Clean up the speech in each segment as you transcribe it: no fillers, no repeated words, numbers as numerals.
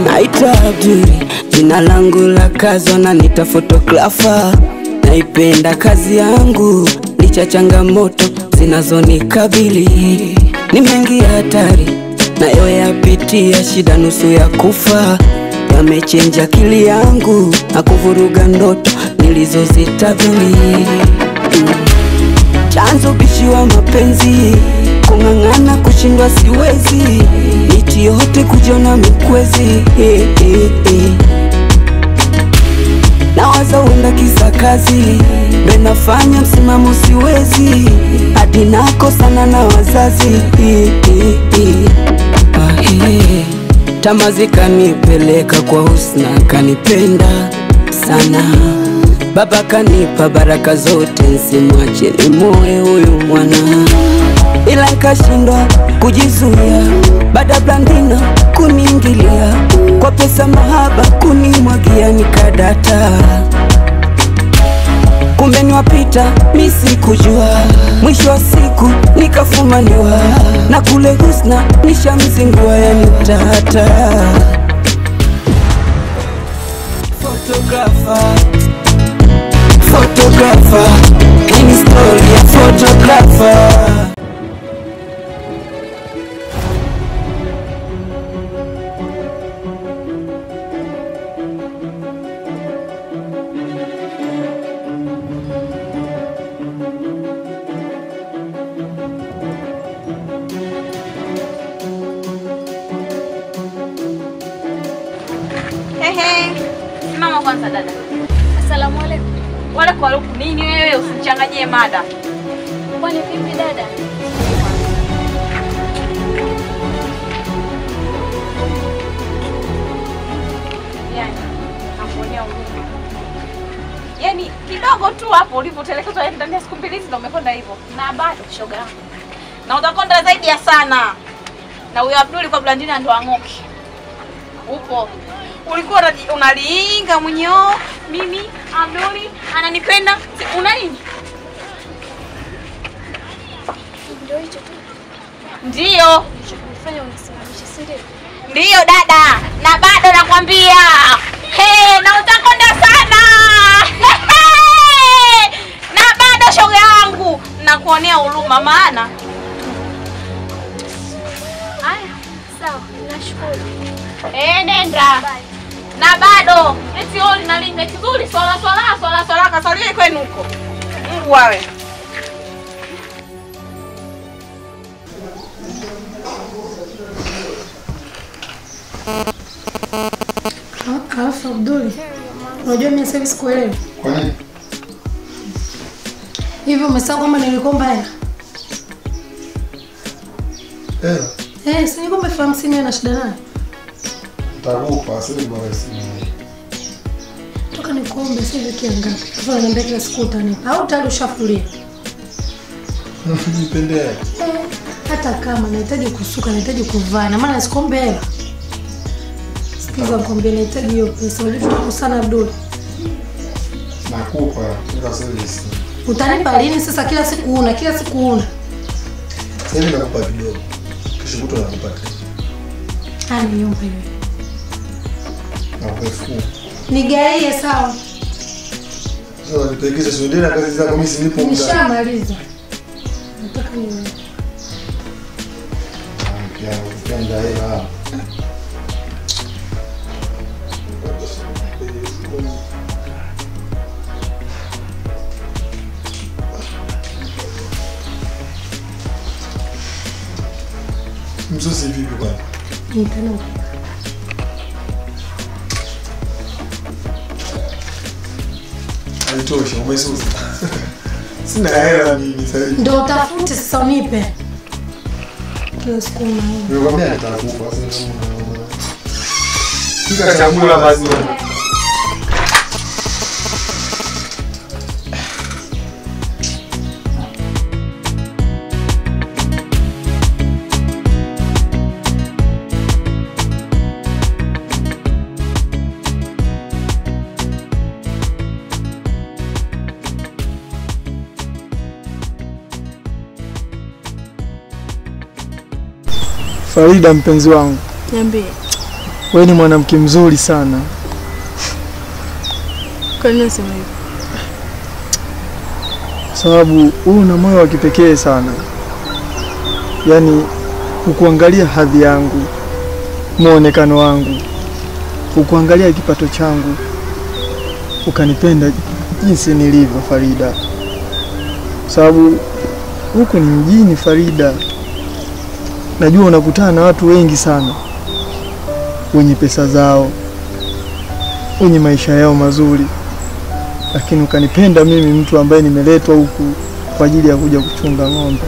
Naitwa Abduli, jina langu la kazi wananiita photographer. Naipenda kazi yangu licha changamoto zinazonikabili. Ni mengi hatari nayo yapitia, shida nusu ya kufa. Yamechenja akili yangu na kuvuruga ndoto nilizozitabiri. Chanzo bishi wa mapenzi, kung'ang'ana kushindwa siwezi, miti yote kujiona mkwezi. Nawaza huenda kisa kazi ndo inafanya msimamo siwezi, hadi nakosana na wazazi. Tamaa zikanipeleka kwa Husna, kanipenda sana. Baba kanipa baraka zote, nsimwache nimoe huyu mwana. Ila nikashindwa kujizuia, baada Blandina kuniingilia, kwa pesa mahaba kunimwagia nikadata. Kumbe niwapita mimi sikujua, mwisho wa siku nikafumaniwa, na kule Husna nishamzingua, yani utata. Photographer, photographer, hii story ya photographer. Simama kwanza dada. Asalamu alaykum. Wala kwa luku nini wewe, usichanganyie mada. Kwani vipi dada? Yaani, nakuonea huruma. Yaani kidogo tu hapo ulipotelekezwa ndani ya siku mbili hizi ndio umekonda hivyo. Na bado shoga yangu. Na utakonda zaidi ya sana. Na huyo Abduli kwa Blandina ndo ang'oke. Upo. Ulikuwa unaliinga mwenyewe, mimi Abduli ananipenda, una nini? Ndio hicho tu. Ndio. Unifanya unisimamishe, si ndio? Ndio dada, na bado nakwambia. Hey, na utakonda sana. Hey, na bado shoga yangu, nakuonea huruma maana. Haya, sawa, nashukuru. Eh, nenda. Bye. Na bado eti oli na linga kizuri swala swala swala swala kasalie kwenu huko. Mungu wawe. Alafu Abduli, unajua mimi sasa sikuelewi. Kwa nini? Hivi umesahau kwamba nilikomba hela? Hela? Eh, si nilikomba 50,000 na shida nayo. Nitakupa sasa bora simu. Toka nikuombe sasa wiki ngapi? Sasa unaniambia kila siku utanipa. Au tayari ushafulia? Nipendea. Hata kama nahitaji kusuka, nahitaji kuvaa, na maana sikuombe hela. Sikiza nikwambie, nahitaji hiyo pesa. Unajua tutakosana Abdul. Nakupa ila service. Utanipa lini sasa? Kila siku una, kila siku una. Sasa hivi nakupa kidogo. Kesho kutwa nakupa tena. Ah, niombe hiyo. Nigaie sawa. Sasa nipelekeshe sio na kazi zako, mimi sinipo muda. Nishamaliza. Nataka niwe. Ah, pia hela. Msosi vipi bwana? Nitano. Haitoshi, umesusa. Sina hela mimi sasa. Ndio utafute sasa unipe. Kila siku una. Nimekwambia nitakupa sasa. Pika chakula basi. Farida mpenzi wangu. Niambie. Wewe ni mwanamke mzuri sana. Kwa nini unasema hivyo? Sababu una moyo wa kipekee sana. Yaani hukuangalia hadhi yangu, muonekano wangu, hukuangalia kipato changu, ukanipenda jinsi nilivyo Farida. Sababu huku ni mjini Farida. Najua unakutana na watu wengi sana wenye pesa zao, wenye maisha yao mazuri, lakini ukanipenda mimi, mtu ambaye nimeletwa huku kwa ajili ya kuja kuchunga ng'ombe.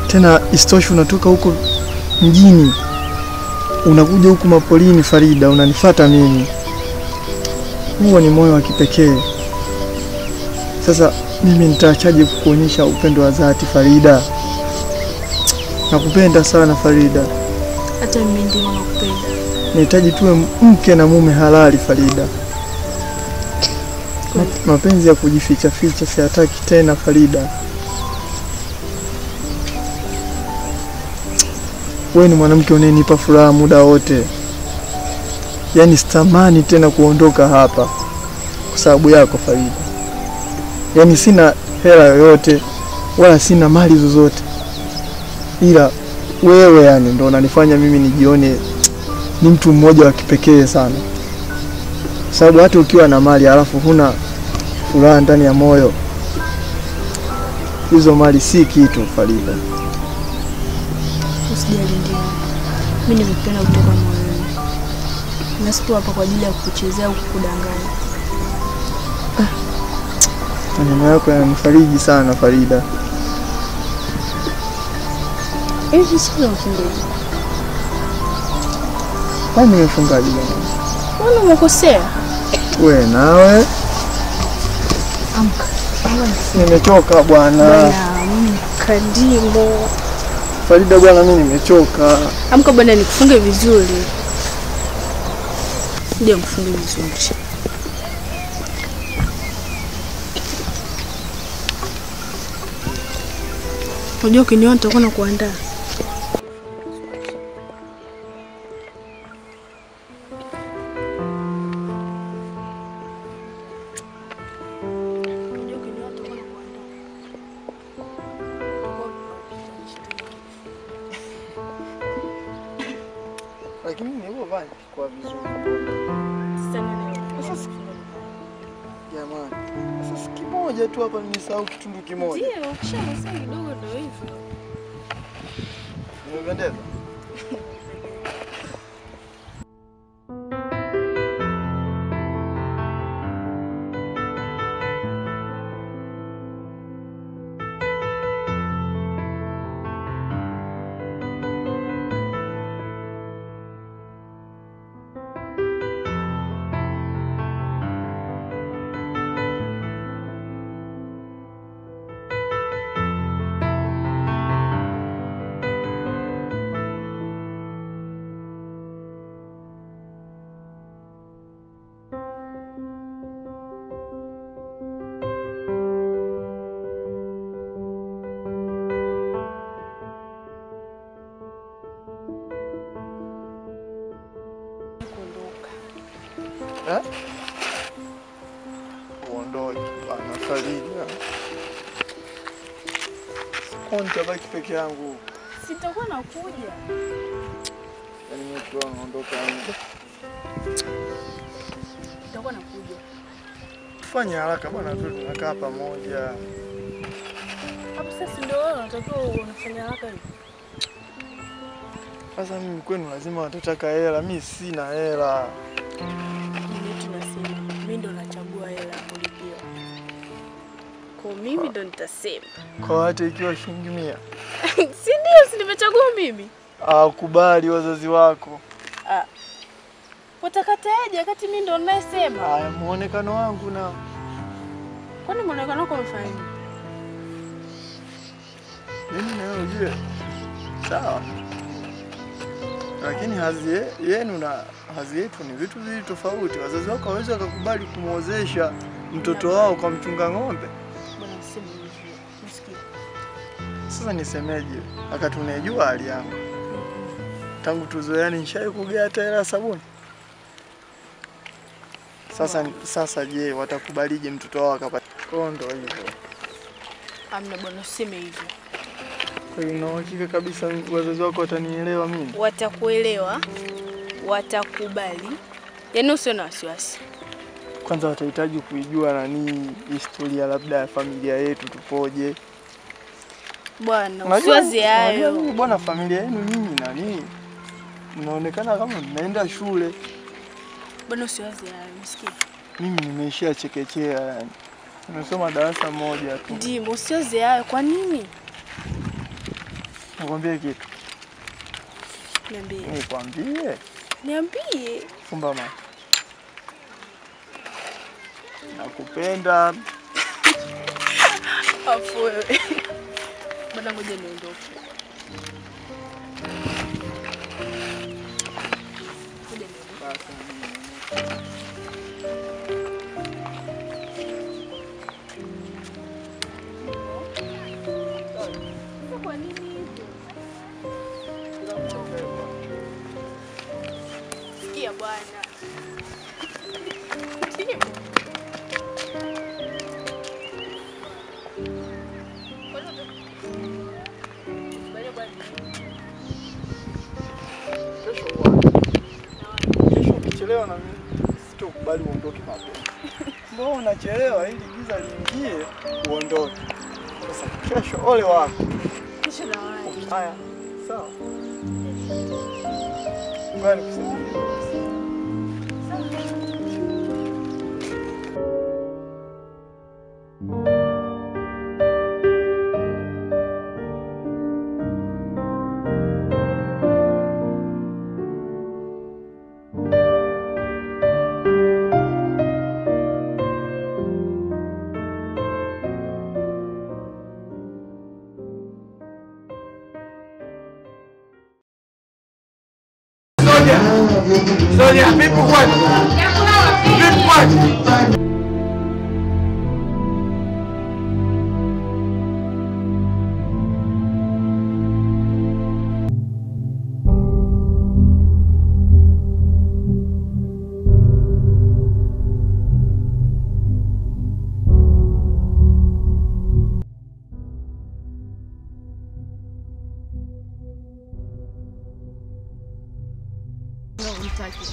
Tena isitoshe unatoka huko mjini unakuja huku mapolini Farida, unanifuata mimi. Huo ni moyo wa kipekee. Sasa mimi nitaachaje kukuonyesha upendo wa dhati Farida? Nakupenda sana Farida. Hata mimi ndio nakupenda. Nahitaji tuwe mke na mume halali Farida. Mapenzi ya kujificha ficha siyataki tena Farida. Wewe ni mwanamke unayenipa furaha muda wote. Yaani sitamani tena kuondoka hapa kwa sababu yako Farida. Yaani sina hela yoyote wala sina mali zozote, ila wewe yani ndo unanifanya mimi nijione ni mtu mmoja wa kipekee sana. Sababu hata ukiwa na mali halafu huna furaha ndani ya moyo, hizo mali si kitu Farida. Usijali ndio. Mimi nimekupenda kutoka moyoni. Na sipo hapa kwa ajili ya kukuchezea au kukudanganya. Maneno yako yananifariji sana Farida. Hivi sio mfungaji. Kwani nimefungaje bwana? Mbona umekosea? Wewe nawe. Amka. Nimechoka bwana. Bwana, mimi kadimo. Farida bwana, mimi nimechoka. Amka bwana, nikufunge vizuri. Ndio nikufunge vizuri. Unajua ukiniona nitakuwa nakuandaa. Lakini nilivyovaa kwa vizuri. Sasa jamani, sasa kimoja tu hapa nimesahau kitundu kimoja. Ndio, ukishamsahau kidogo ndio hivyo. Nimependeza. Eh? Uondoke bwana Farida. Kwa nitabaki peke yangu. Sitakuwa nakuja. Yaani mimi tu naondoka yangu. Sitakuwa nakuja. Tufanye haraka bwana, tu tunakaa pamoja. Hapo sasa ndio wewe unatakiwa unafanya haraka hivi. Sasa mimi kwenu lazima watataka hela, mimi sina hela. Tunasema mimi ndo nachagua hela kulipiwa. Kwa mimi ndo nitasema. Kwa hata ikiwa shilingi 100. Si ndio, si nimechagua mimi? Ah, kubali wazazi wako. Ah. Utakataje wakati mimi ndo ninayesema? Haya, muonekano wangu na. Kwani muonekano wako umefanya nini? Mimi na wewe ujue. Sawa. Lakini hazi yenu na hazi yetu ni vitu viwili tofauti. Wazazi wako hawawezi wakakubali kumuozesha mtoto wao kwa mchunga ng'ombe. Bwana useme hivyo. Usikie. Sasa nisemeje? Wakati unajua hali yangu. Tangu tuzoeane nishai kugea hata hela sabuni. Sasa je, watakubalije mtoto wao akapata? Kwa ndo hivyo. Amna bwana, useme hivyo. Kwa hiyo na uhakika kabisa wazazi wako watanielewa mimi? Watakuelewa, watakubali. Yaani usiwe na wasiwasi. Kwanza watahitaji kuijua nani historia labda ya familia yetu tupoje. Bwana, usiwaze hayo. Bwana, familia yenu nyinyi nani? Mnaonekana kama mnaenda shule. Bwana, usiwaze hayo, msikie. Mimi nimeishia chekechea yani. Nimesoma darasa moja tu. Ndio, usiwaze hayo. Kwa nini? Nikwambie kitu. Niambie. Nikwambie? Niambie. Fumba macho. Nakupenda. Afu wewe. Bwana, ngoja niondoke. Ngoja niondoke. Kwa nini hivyo? Sikia bwana. Kesho ukichelewa na mimi sitokubali uondoke mapema. Mbona unachelewa ili giza liingie uondoke? Sasa kesho ole wako. Kesho na wewe. Haya, sawa. Ngoja nikusaidie. Sonia, vipi kwani? Vipi kwani?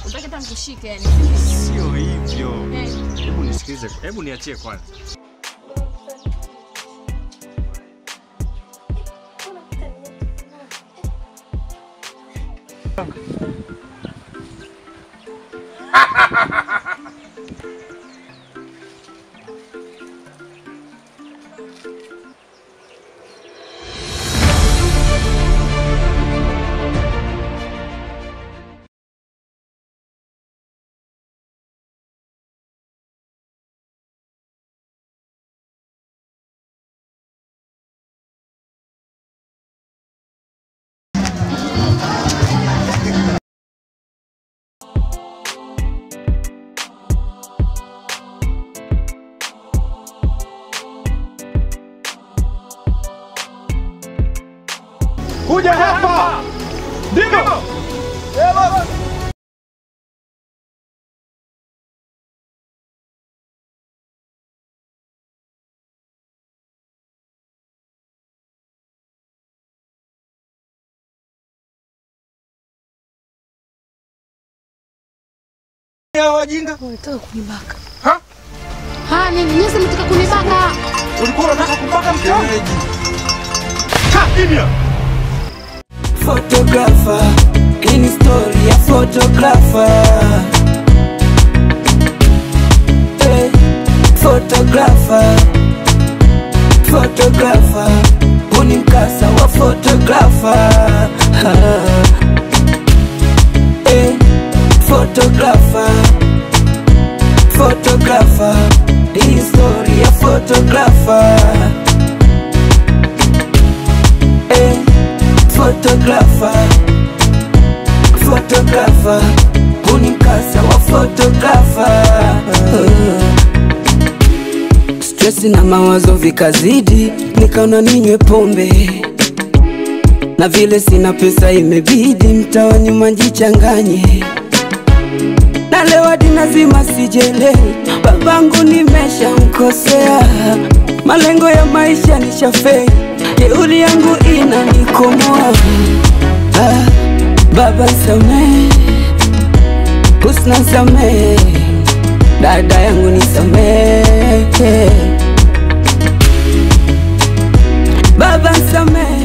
Unataka hata nikushike yani? Sio hivyo. Hebu nisikilize. Hebu niachie kwanza. Kuja hapa. Ndio. Wajinga. Unataka kunibaka. Ha? Ha, nini? Nyinyi mnataka kunibaka? Ulikuwa unataka kumbaka mke wangu? Kaa kimya. Photographer, in story ya photographer. Hey, photographer, photographer, huu ni mkasa wa photographer. Hey, photographer, photographer, hii story ya photographer. Hey, photographer, photographer, huu ni mkasa wa photographer. Stress na mawazo vikazidi, nikaona ninywe pombe. Na vile sina pesa imebidi mtaa wa nyuma njichanganye. Na leo hadi nazima sijelewi, babangu nimeshamkosea. Malengo ya maisha nishafeli, jeuri yangu inanikomoa. Ah, baba nisamehe, Husna nisamehe, dada yangu nisamehe. Baba nisamehe.